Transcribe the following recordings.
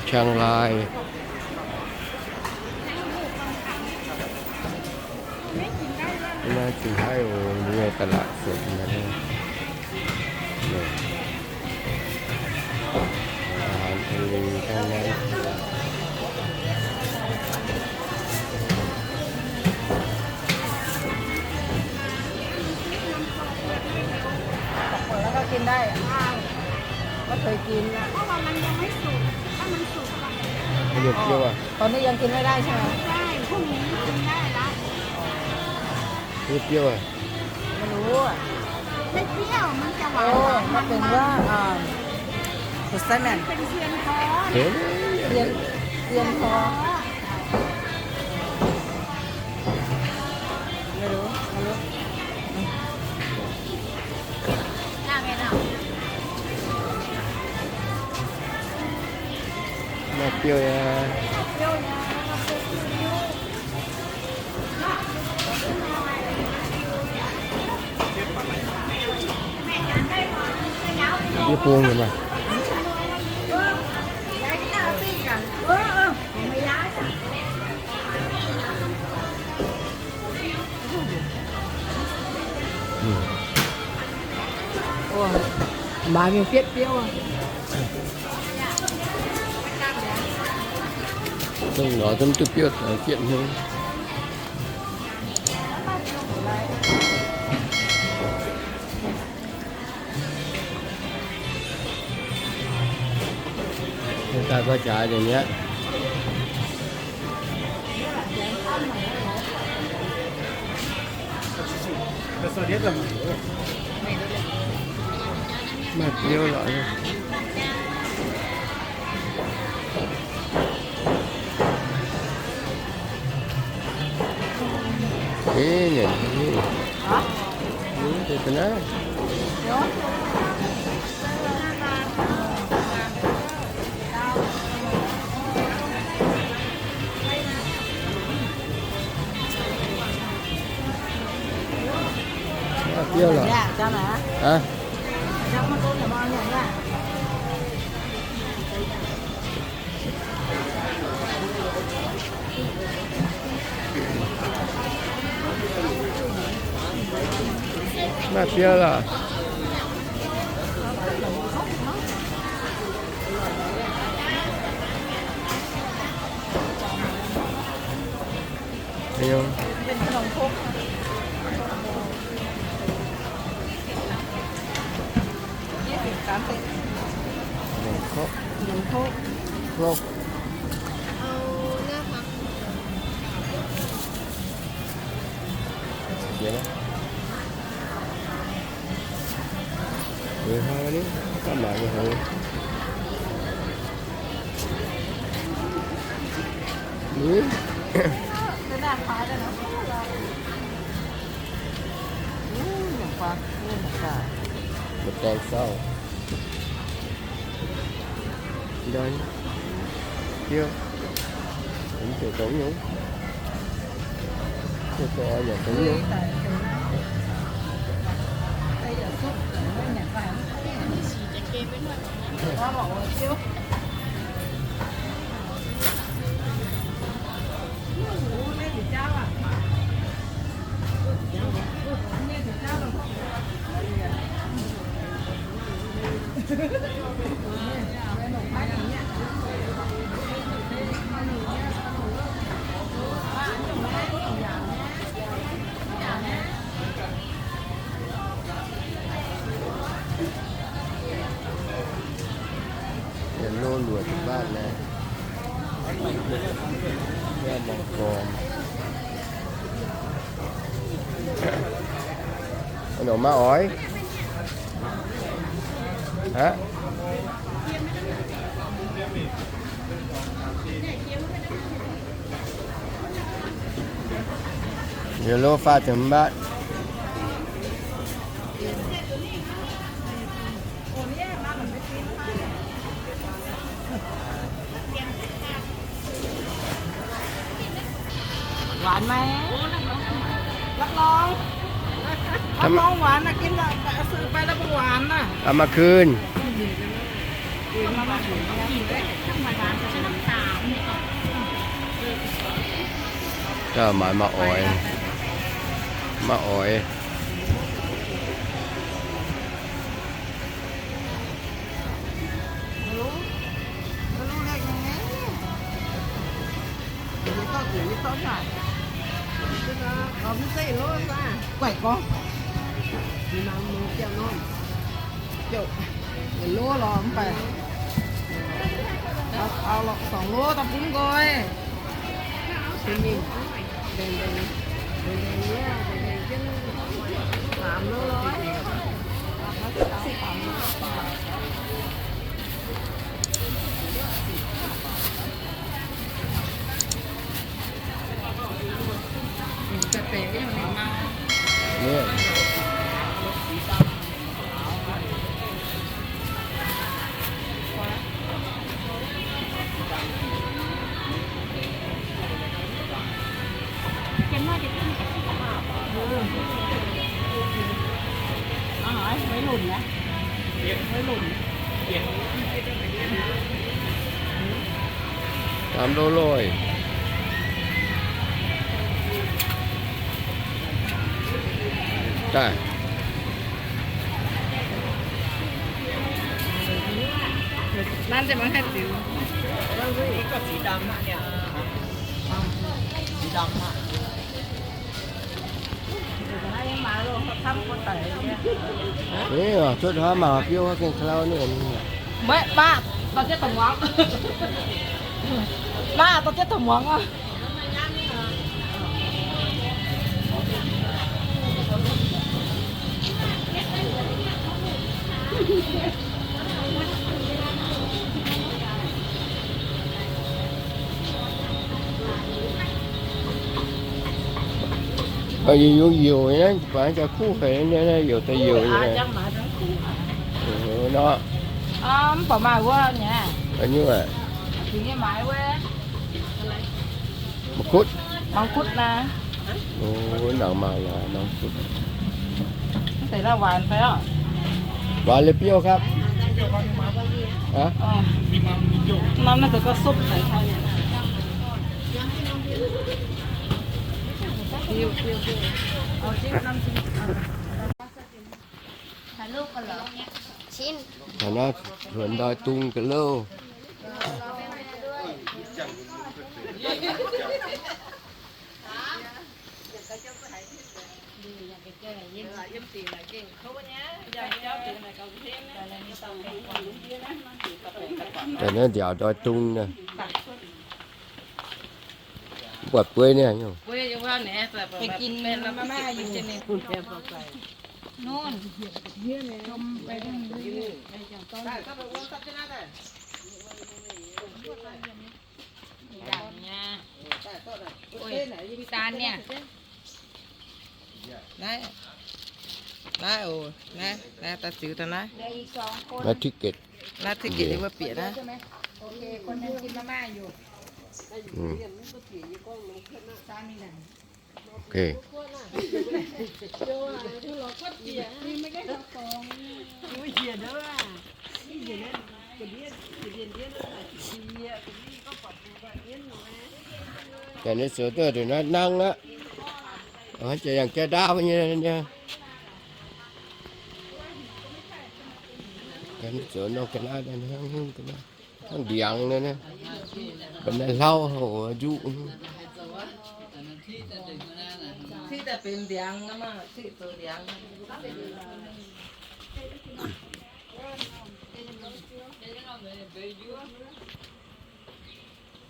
Chiang Rai. Naaiv Qinghai Oc, mbuo ตลาดสด naaiv. Aax haan ทะเล ทั้งนั้น. Pok เปิดแล้วก็กินได้ อ้าว ไม่เคยกินนะ เพราะว่ามันยังไม่สุก ถ้ามันสุกอะ มันจะเปรี้ยวอ่ะ ตอนนี้ยังกินไม่ได้ใช่ไหม ใช่ พรุ่งนี้กินได้ละ ไม่เปรี้ยวอ่ะ ไม่รู้อ่ะ ไม่เปรี้ยว มันจะหวาน โอ้ หวาน มันเป็น มัน ว่า อ่า เป็นเซียนคอ เห็น เซียน เซียนคอ ไม่รู้ ไม่รู้ Maiv biouv nyei. Yie bung nyei maah. Maaiz mingh bietv biouv. Dongh nor zungv duqv biouv bietv hnyouv. Daaih gorx-jaaix deix mi'aqv. Maaih biouv lorqc. Ih, nyanc nyei. Ih, deix ga'naaiv. Biouv lorqc. Haaix? Maaih biouv lorqc. Haaix nyungc? Hmz kouv. Hmz kouv. Kouv. Mv dengh sauv. Ndorn. Biouv. Mv ziouc dongh nyungc. Ziouc dongh oix nyanc dongh nyungc. Yie lo luoqc jienv mbaatv naaiv. Yie mangc gormx. Nor maiv oix. Aqv. Yie lo faah ziepc mbaatv. Hwaan maiv? Rapv norm, rapv norm hwaan naaic, ginv naaic, suiv fai naaiv mbuo hwaan naaic. Aa, maiv kuinx. Daaih maaiz ma'oix, ma'oix. Guaiv gorngv, สองโล daaih bun nqoi. Tám đô lôi. Daaih. Cuotv haaix mangc biouv haaix gengh ka'lau ninh. Maiv baac dorh jienv da'muangx. Baac dorh jienv da'muangx oc. Youc youc youc nyei, baac gauh kuv haic, youc daaih youc nyei. Nor, mv baac maaih wuov nyei. Nyungc aac. Mangc kutv. Mangc kutv naaiv. Nangc mangc lorz mangc kutv. Mv deix naaiv waanc fai oc? Waanc liuz biouv gapv. Norm naaiv deix gorngv sopv deix. Taux naaiv hluonx ndoi dung ga'louh. Daaih naaiv ndiaauc ndoi dung naaiv. Mv buatc bueiv niaa. Naaiv, naaiv oc, naaiv, naaiv daaih ziux daaih naaiv. Naaiv ticket. Naaiv ticket wuov bieqc naaiv. Ga'naaiv zoux duqv ndongc naaiv nangv aqv. Jiex yangh jaav ndaauv nyei. Ga'naaiv zoux nor ga'naaiv hnangv, hnangv ndiangx naaiv, mv baac naaiv hlauv hoc nzuqv.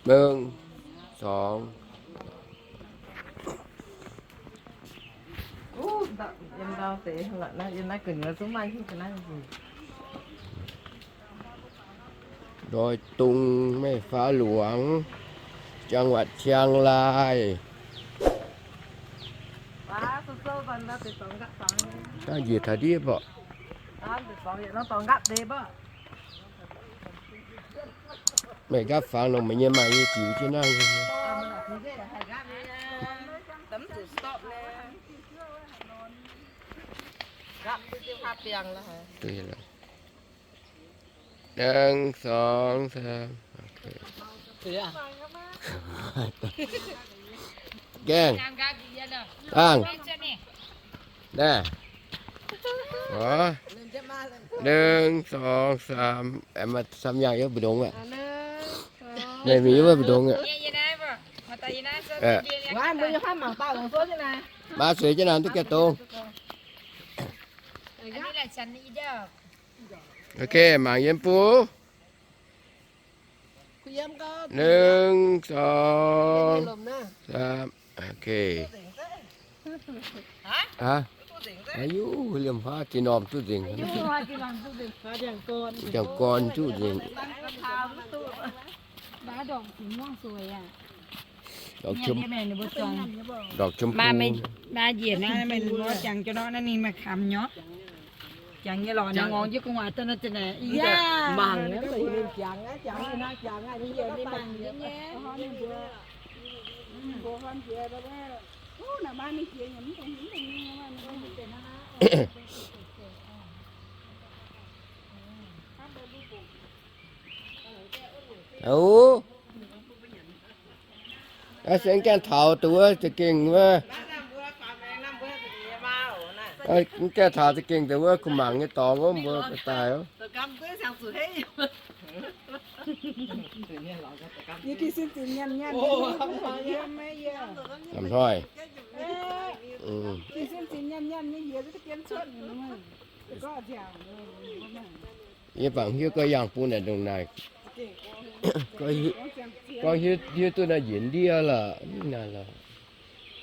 Meng, corng. Ndoi Dungh, Maengh Faav Luangx, จังหวัดเชียงราย. Dangh njiec taux ndiev mborqv. Meih nqaapv fangx nor, meih nyei maaih nyei ziux jienv naaiv nyei. หนึ่ง สอง สาม โอเค แกล้ง ตั้ง น่ะ อ๋อ หนึ่ง สอง สาม เอ็มมาซ้ำยางยกไปดงอ่ะ ไม่มียกไปดงอ่ะ เออ มาสวยจังนะตุ๊กแกตรง โอเค หมากเย็นปู หนึ่ง สอง สาม โอเค ฮะ อายุเหลี่ยมฟ้าจีนอมตู้เจ๋ง อายุเหลี่ยมฟ้าจีนอมตู้เจ๋ง อย่างกรตู้เจ๋ง ดอกสีม่วงสวยอ่ะ ดอกชม เนี่ย เนี่ย เนี่ย ดอกชมพู มา มาเหยียบนะ มันว่าจังจะเนาะ นั่นนี่มาคำเนาะ จังเนี่ยหรอ จัง เนี่ย งอง ยี่กงหวา ต้นนั้นจะไหน อีย่า มังนะ จังนะ จังนะ จังนะ นี่เยอะ นี่มังเยอะแยะ Âu, aa, se gaengh taux deix wuov za'gengh wuov. Aa, gaengh taux za'gengh deix wuov, kuh mangc nyei dorngx wuov, mbuo daaih wuov. Hnoi. Yie bangc hiuv gorx yangh bung naaic ndongc naaic. Gorngv hiuv, hiuv duqv naaiv njiec ndiev lorqc, naaic lorqc.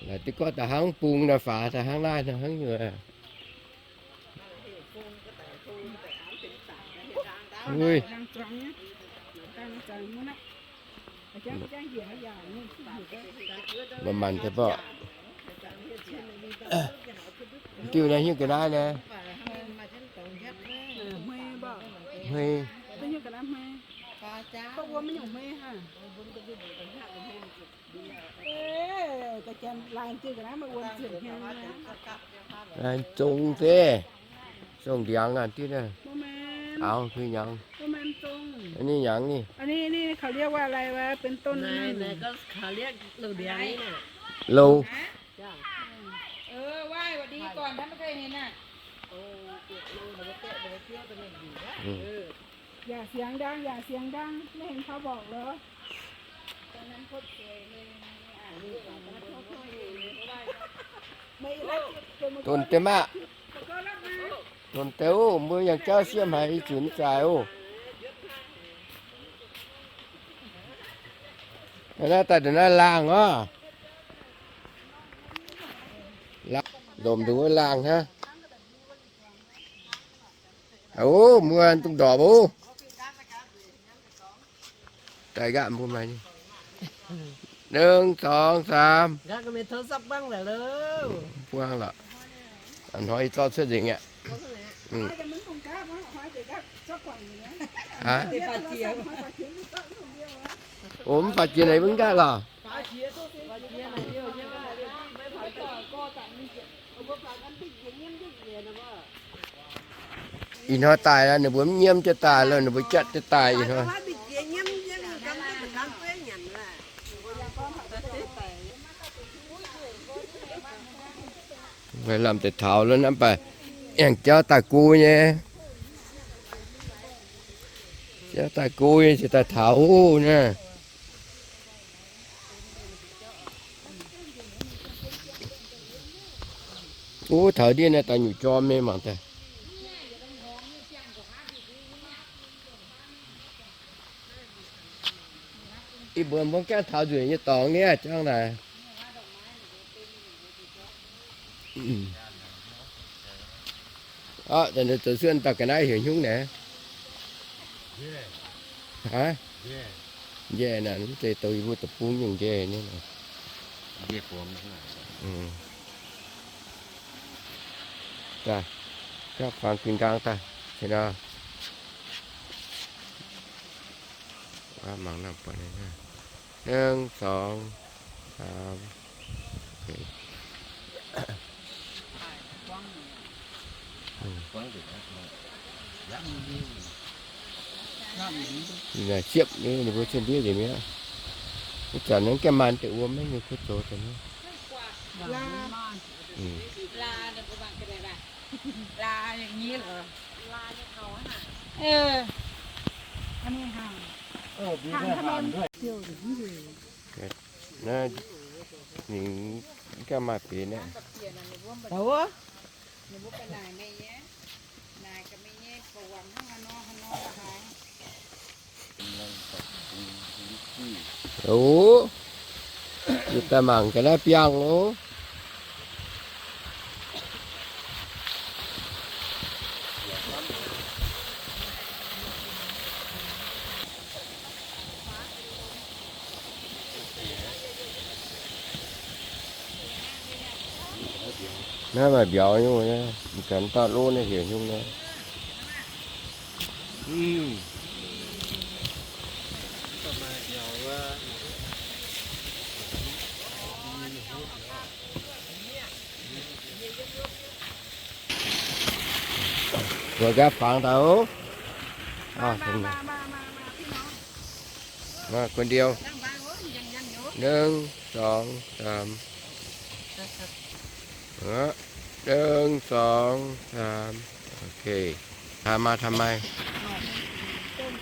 Naaic duqv gorngv da'hnangv bung naaic faaux, da'hnangv laaih naaic hnangv nyei. Ui. Manc-manc deix mborqv. Diuh naaiv hiuv ga'naaiv naaiv. Hmei. Laanh zong se, zong ndiangx aqv diuh naaiv. Aux, kuh nyangx. Ninh nyangx ninh. Loz. อย่าเสียงดัง อย่าเสียงดัง ไม่เห็นเขาบอกเหรอ Tồn deix maah. Tồn deix oc, mbuo yangh jauv sieqv haiz ih zanc mv zaaix oc. Naaiv daaih ndongc naaiv laangh oc. Lomc ndongc wuov laangh hnangv. Oc, mbuo duqv ndorpc oc. Daaih gaav mbuo maaih. หนึ่ง สอง สาม Buangv lorqc. Hnoi yie zorqv cuotv nzengc aqv. Oc, mv faaux jiex naaic mv gaav lorqc. Ih hnoi daaih, ninh mbuo mv nyiemv jienv daaih, ninh mbuo jatv jienv daaih ih hnoi. Lamh deix taux lo, hnamv baac aengx jauv daaih go nyei. Jauv daaih go nyei, se daaih taux naaiv. Wuov taux ndiev naaiv daaih nyutc jorm nyei mangc daaih. Ih mbuo mbuo gaengh taux nzueic nyei dorngx niaa, jangv naaic. Ov, zoux suonv dauh ga'naaiv heuc hnyungv naaiv. Aa, njaih naaic, mv zeiz douc yie mbuo deic-bung nyungc njaih nyei. Daaih, gapv faang ginx nqaang daaih, se nor. Mangc nangh buatc naaiv. หนึ่ง สอง สาม Buangv nzengc aqv. Ninh naaic siepv nyei, ninh mbuo cuotv ndiev nzengc mi'aqv. Wuov zanc naaiv gaengh maaih deix wuom maiv nyungc kuv zoux deix. Naaiv ninh gaengh maaih benx aqv. Oc, yietc daaih mangc ga'naaiv biangh oc. Naaiv maaih mbiauz nyungc, ganh dauh lov naaiv heuc nyungc naaiv. Mbuo nqaapv fangx daaih oc. มา คนเดียว หนึ่ง สอง สาม หนึ่ง สอง สาม โอเค พามาทำไม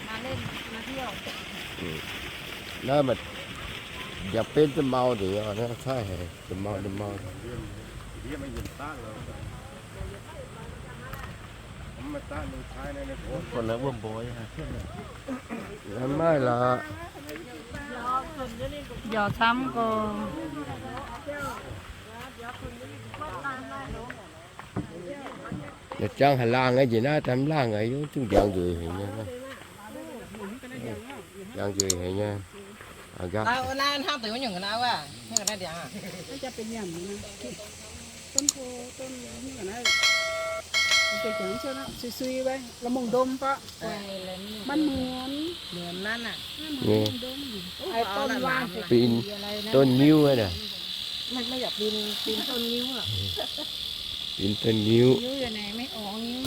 มาเล่น มาเที่ยว อืม แล้วมันอยากเป็นจะเมาเดี๋ยวนะ ใช่ จะเมา จะเมา คนละเบิ่มโบยฮะ Maiv lorqc. Mbiauz camv gorx. Jangx haaix laangh nyei, njiec naaiv daaih mv laangh aqv, yie zungv ndiangx nzueic haic nyei. Ndiangx nzueic haic nyei. Hnangv deix nyungc ga'naaiv wuov, hnangv ga'naaiv ndiangx aac. Sui sui, la'mongh ndom faqv. มันเหมือน เหมือนนั่นน่ะ Bin ต้นงิ้ว naaiv. ไม่ ไม่อยากปีน ปีนต้นงิ้วหรอก Bin ต้นงิ้ว งิ้วอยู่ไหน ไม่ออกงิ้ว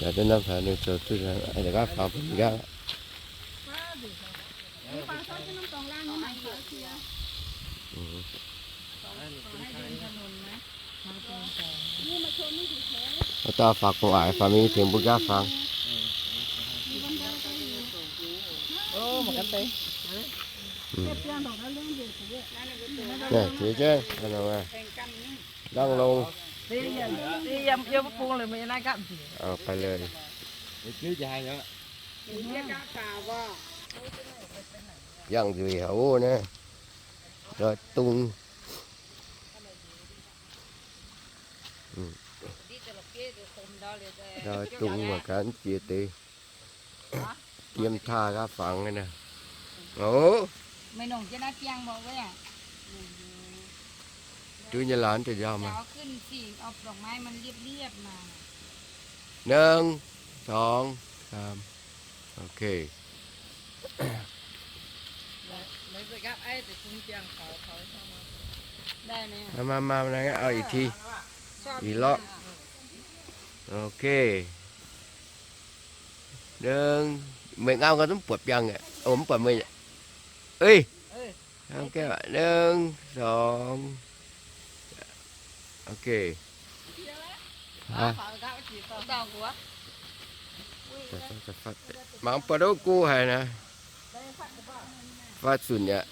Gaax daaih norm taux ninh zoux duqv, gaax fangx bun gaax. Dauh dauh faaux gu'nguaaic faaux mingh tengx mbuo gaav fangx. Naaiv jiex jienv, dangh longx. ไปเลย Yangh nzueic haic naaiv. Loix-dung. Loix-dung mangc gaax jiex deix. Jiem taah gaav fangx naaiv. Oc. Duqv nyei laanh deix njaaux maah. หนึ่ง สอง สาม โอเค Maaih, maaih, maaih, auv ih ti, ih lorqv. Ok. หนึ่ง, meih ngau gau mv buatc biangh aqv. Ov, mv buatc meih. Ih, หนึ่ง สอง Ok. Mangc buatc duqv go haic naaiv. Fatv zunh aqv.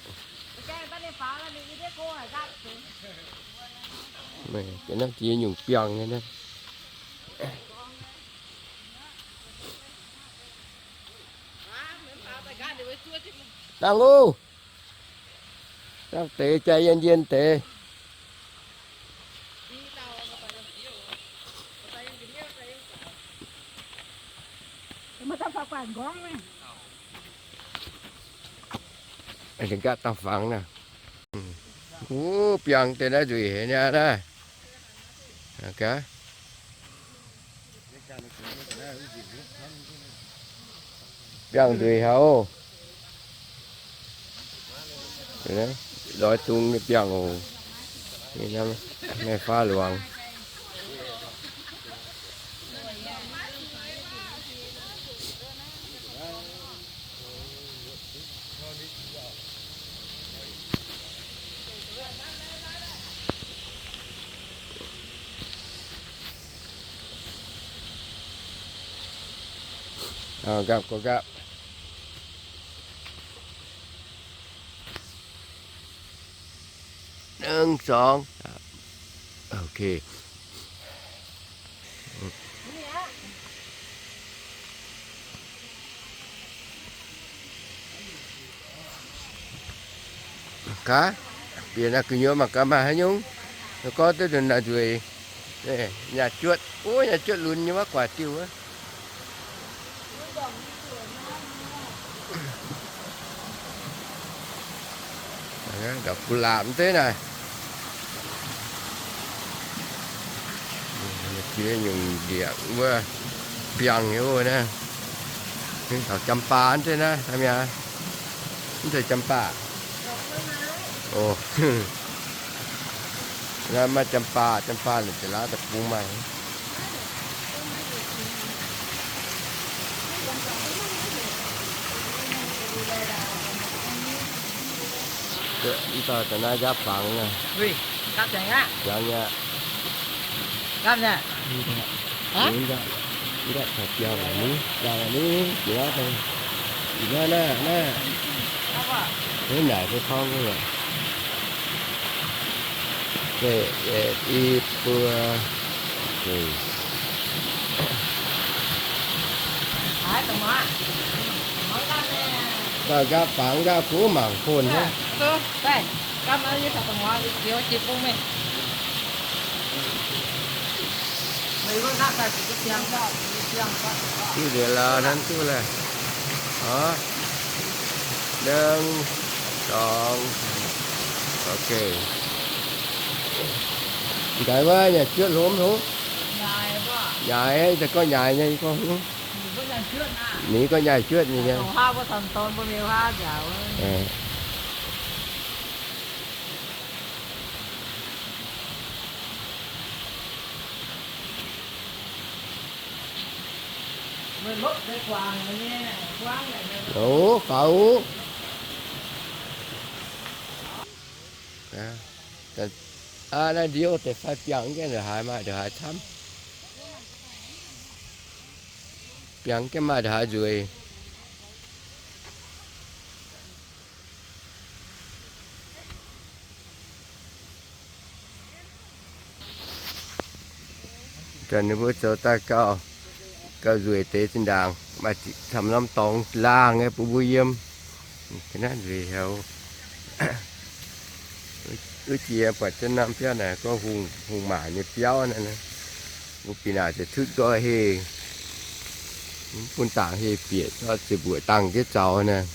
Naaiv jiex nyungc biangh nyei naaiv. Dangh loh. Dangh deix jaa yien yien deix. Nqaatv dangh fangx naaiv. Wuov biangh deix naaiv nzueic haic nyei naaiv. Biangh nzueic haic oc. Loix-dung nyei biangh oc. Maiv faav luangx. Nqaapv, nqaapv. หนึ่ง สอง โอเค Gaax, bieqc naaiv gu'nyuoz mangc gaax maaih haaix nyungc. Gorngv duqv ndongc naaiv nzueic. Nyaah juotv, o, nyaah juotv lunx nyei wuov guaax diuh wuov. Ndau gu'lapc deix naaic. Jiex nyungc ndieqc wuov biangh nyei wuov naaiv. Taux Jambaa deix naaiv, hnamv mi'aqv. Mv zeiz Jambaa. O, naaiv maaih Jambaa, Jambaa naaic za'laav deic-bung maaih. Mv baac da'naaiv nqaapv fangx aqv. Biangx nyei aqv. Mv baac taux biangh aqv ni, biangh aqv ni, jiex aqv. Naaiv, naaiv, naaiv. Naaiv naaic se torngv nyei. Deix, i buo. Dauh nqaapv fangx nqaapv kuv mangc konh hnangv. Duqv nzengc lorqc, hnangv duqv lorqc. Oc, หนึ่ง สอง โอเค. Nqaix wuov nyaah juotv hlomv hov. Nyaaic, se gorngv nyaaic nyei gorngv hov. Ninh gorngv nyaaic juotv nyei. Oc, faaux. Aa, naaiv ndiev deix fai biangh jienv ndongc haaix maaih ndongc haaix camv. Biangh jienv maaih ndongc haaix nzueic. Ganh ninh mbuo zoux daaih gauh, gauh nzueic deix zinh ndaangc, maaih camv norm dorngx laangh nyei bun mbuo yiem. Ga'naaiv nzueic haic. Wuov jiex buatc jienv norm biauv naaic gorngv hungh, hungh maanc nyei biauv naaiv. Mbuo bieqc naaic ziouc tutv nqoi heh, mv bun dangc heh bieqc, ziouc mbuoqc dangh jienv zaux naaiv.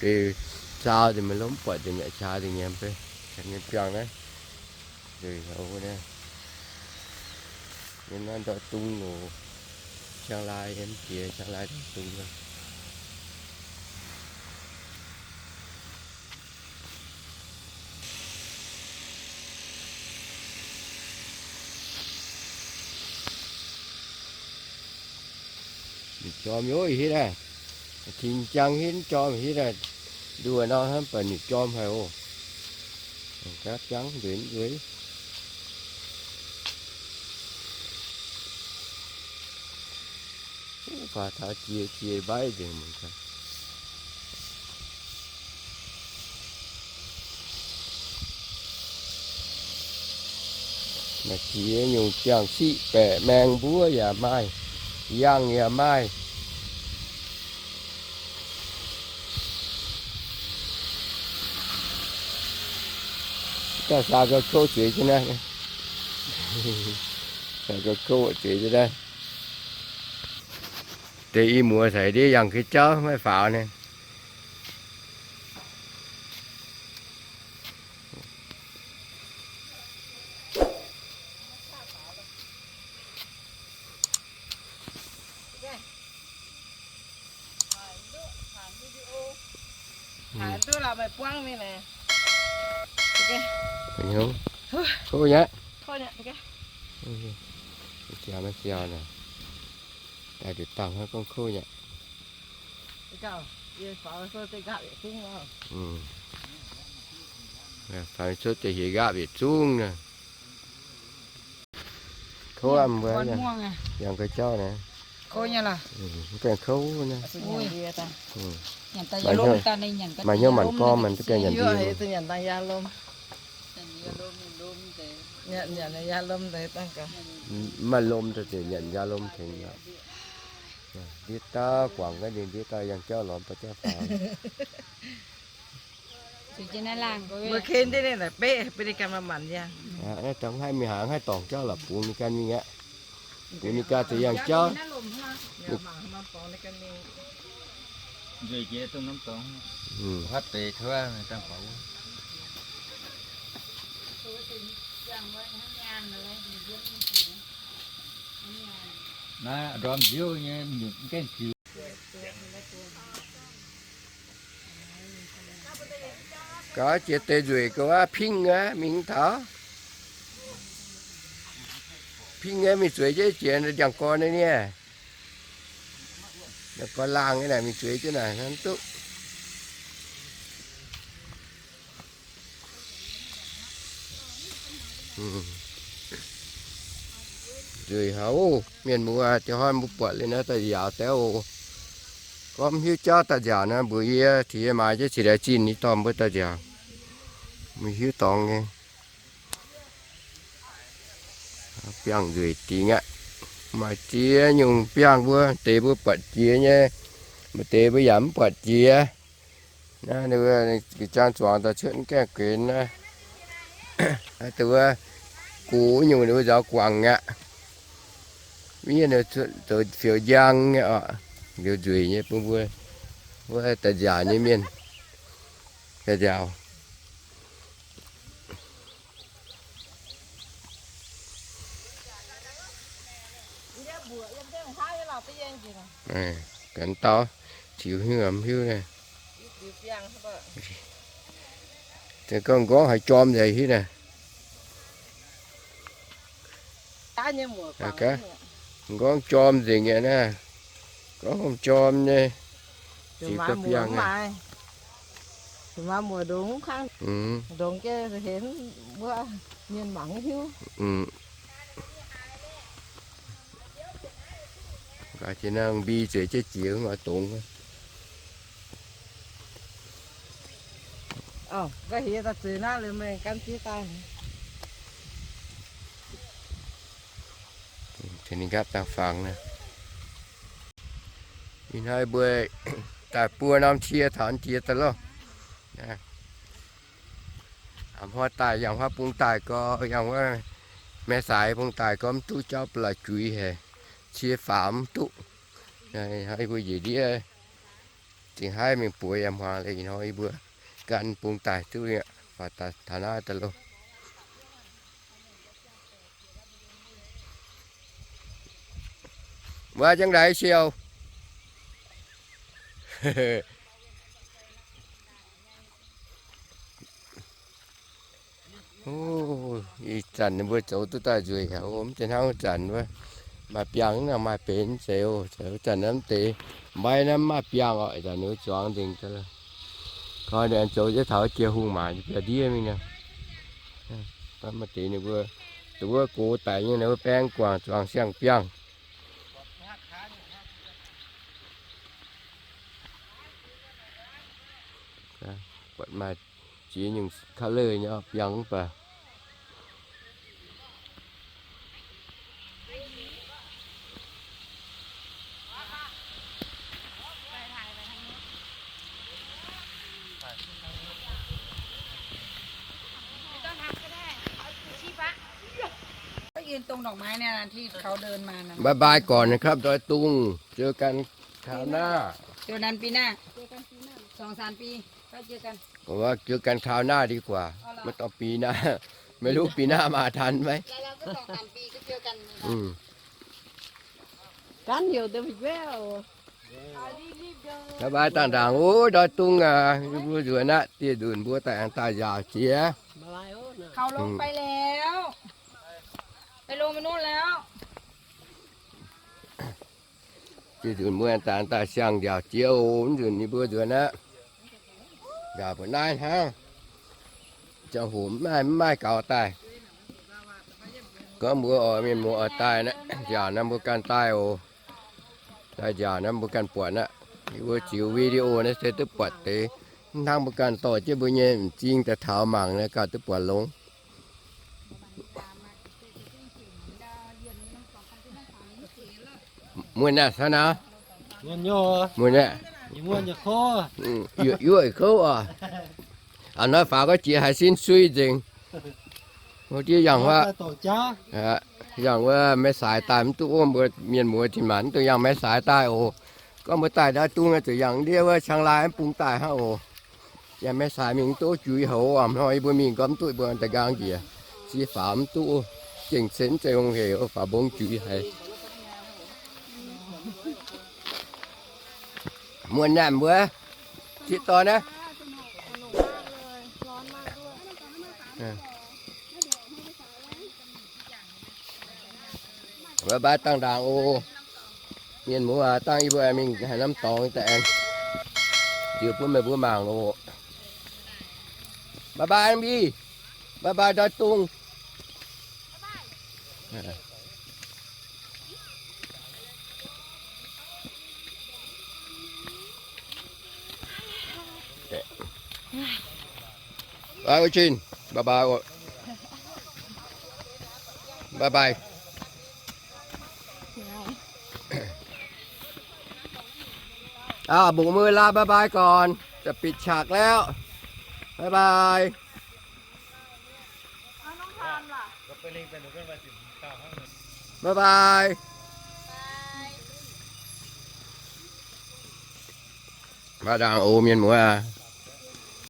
Deix zaau deix maiv lomh buatc deix mi'aqv, qaqv deix nyiemz bei, nyei biangh naaiv. Nzueic haic naaiv. Yiem naaiv ndortv dung oc. Ciangv laai yiem jiex, ciangv laai ndortv dung. Ninh jorm yoc hitv aqv. Tengx jangx hitv jorm hitv aqv. Nduoh nor hnamv baac ninh jorm haic oc. Gapv jangv nzueic nzueic. Faaux taux jiex jiex mbaiv nzengc mangc gaax. Maaih ziex nyungc biangh siqv baeqc maeng mbuov yaac maaih, yangh yaac maaih. Gauh saau gauh kouv zeix jienv naaiv. Saau gauh kouv zeix jienv naaiv. Deix i muoz caux ndiev yangh ga'jauv maiv faaux naaiv. Kouv nyei. Siau naaiv siau naaic. Daaih nduqc dangh hnangv gorngv kouv nyei. Faaux cuotv deix nqaapv yietc zungv naaic. Kouv mbuo yangh ga'jauv naaiv. Mv gaengh kouv naaiv. Maaih hnyouv maanc gorngv, maaih duqv gaengh nyanc ndie. Maaih lomh daaih ziouc nyanc yaac lomh tengx. Ndiev dauh guangc gaax ninh, ndiev dauh yangh jauv lorz ba'jauv faaux. Mbuo ken jienv ninh naaic beqv, bun ninh ganh maaih maanc yangh. Naaiv dongh haih mingh hnaangx haih dorngc jauv lorqc, bungx ninh ganh mingh aqv. Bungx ninh ganh deix yangh jauv. Naaiv ndorm nziouv nyei, mv gaengh ziux. Gaax jiex deix nzueic ga'waav pingv aqv, mingh taux pingv aqv, mingh zueiz jienv jiex ndiangx-gorn nyei, ndiangx-gorn laangh nyei naaic, mingh zueiz jienv naaic hnangv duqv. Nzueic haic oc. Mienh muoz, jiex hnoi mbuo buatc liuz naaiv daaih njaaux deix oc. Gorngv mv hiuv jauv daaih njaaux naaiv, mbuox yie, tengx yie maaiz jienv cingx daaih zinh nyei dorh mbuo daaih njaaux. Mv hiuv dorngx nyei. Biangh nzueic dingc aqv. Maaih ziex nyungc biangh mbuo, deix mbuo buatc jiex nyei, maaih deix mbuo yaac mv buatc jiex. Naaiv ninh mbuo jang zuangx daaih cuotv mv gaengh guenx naaiv. Dongh wuov gox nyungc ninh mbuo nzaaux guangc aqv. Mv hiuv ninh zoux fioux njang nyei oc. Liuz nzueic nyei bun mbuo wuov daaih nziaauc nyei mienh daaih nziaauc. Ganh dauh ziux hiuv mv hiuv naaiv. Gorngv nqorngv haaix jorm nzengc hiuv naaiv. Nqorngv jorm nzengc aqv naaiv. Gorngv jorm nyei. Ziux ga'biangh aqv. Ndongx jienv hemx wuov mienh mangc hiuv. Nqa'haav nangh mbi zueiz jienv jiex oix dongz. Ninh nqaapv dangh fangx naaiv. Ih hnoi mbuo daaih buo norm cie taux jiex daaih loh. Hnoi daaih yangh huaav bung daaih gorx, yangh wuov Mae Saaix bung daaih gorx, mv duqv jauv ba'laqc juix haic, cie faaux mv duqv. Hnoi mbuo njiec ndiev zingh haiv mingh bueix yaac hmuangx leiz, ih hnoi yie mbuo gan bung daaih duqv, faaux taux naaiv daaih loh. Waac jangx ndaix siou. Ih zanc ninh mbuo zoux duqv daaih nzueic haic, mv zeiz hnangv wuov zanc wuov. Maaih biangh nor maaih benx zeiz oc. Zanc naaiv mv deix mbaih naaiv mv maaih biangh oc. Ih zanc ninh mbuo zuangx nzengc daaih. Koi ninh zoux jienv taux jiex hungh maanc biauv-ndiev mingh nor. Maaih deix ninh mbuo, dongh wuov gox daic nyei ninh mbuo baeng guangc zuangx siang-biangh. Buatc maaih ziex nyungc color nyei biangh mv baac. Bye bye ก่อนนะครับ ดอยตุง เจอกันคราวหน้า เจอกันปีหน้า สองสามปี ค่อยเจอกัน ผมว่าเจอกันคราวหน้าดีกว่า ไม่ต้องปีหน้า ไม่รู้ปีหน้ามาทันไหม แล้วเราก็สองสามปีก็เจอกันอืม กันอยู่เดี๋ยวอีกแล้ว Bye bye ต่างๆ โอ้ย ดอยตุงอ่ะ mbuo nzuonx aqv, dieh nzunc mbuo daaih aengx daaih nziaauc jiex. เขาลงไปแล้ว ไปลงไปนู่นแล้ว Dieh nzunc mbuo aengx daaih aengx daaih siang nziaauc jiex oc. Mv nzunc ninh mbuo nzuonx aqv. Nziaauc mbuo naaiv hnangv. Ziangh hoc mv maaih, mv maaih gaux daaih. Gorngv mbuo oix mienh muoz oix daaih naaiv, nziaauc naaiv mbuo ganh daaih oc. Daaih nziaauc naaiv mbuo ganh buatc aqv. Yie mbuo ziux video naaiv se duqv buatc deix. Mv hnangv mbuo ganh dorh jienv mbuo nyei m'zing daaih taux mangc naaiv gauh duqv buatc longx. Muoz naaiv, muoz naaiv, yuoqv kouv oc. A'hnoi faaux gorngv jiex haiz sin sui nzengc. Diev yangh wuov, yangh wuov Maiv Saaix daaih mv duqv, mbuo mienh muoz tin-maanc mv dungx yangh Maiv Saaix daaih oc. Gorngv mbuo daaih ndau dungz zuqc yangh ndiev wuov Qangx Laai mv bung daaih hnangv oc. Yangh Maiv Saaix mingh mv duqv juix houx, a'hnoi yie mbuo mingh gorngv mv duqv, mbuo da'nqaang njiec, ziex faaux mv duqv, gengh cen mv zeiz hungh hec, faaux mbong juix haic. Muoz-naamh mbuo, ziex dorn naaiv. Bye bye dangh ndaangc oc. Mienh muoz, dangh yie mbuo aengx mingh haaix norm dorngx daaih aengx ziux bun meih mbuo mangc oc. Bye bye mbi. Bye bye ndoi dungz. Bye, Chin. Bye bye oc. Bye bye. อ้าว โบกมือลา บ๊ายบายก่อน จะปิดฉากแล้ว บ๊ายบาย เอาน้องทามล่ะ บ๊ายบาย Mv baac ndaangc oc mienh muoz,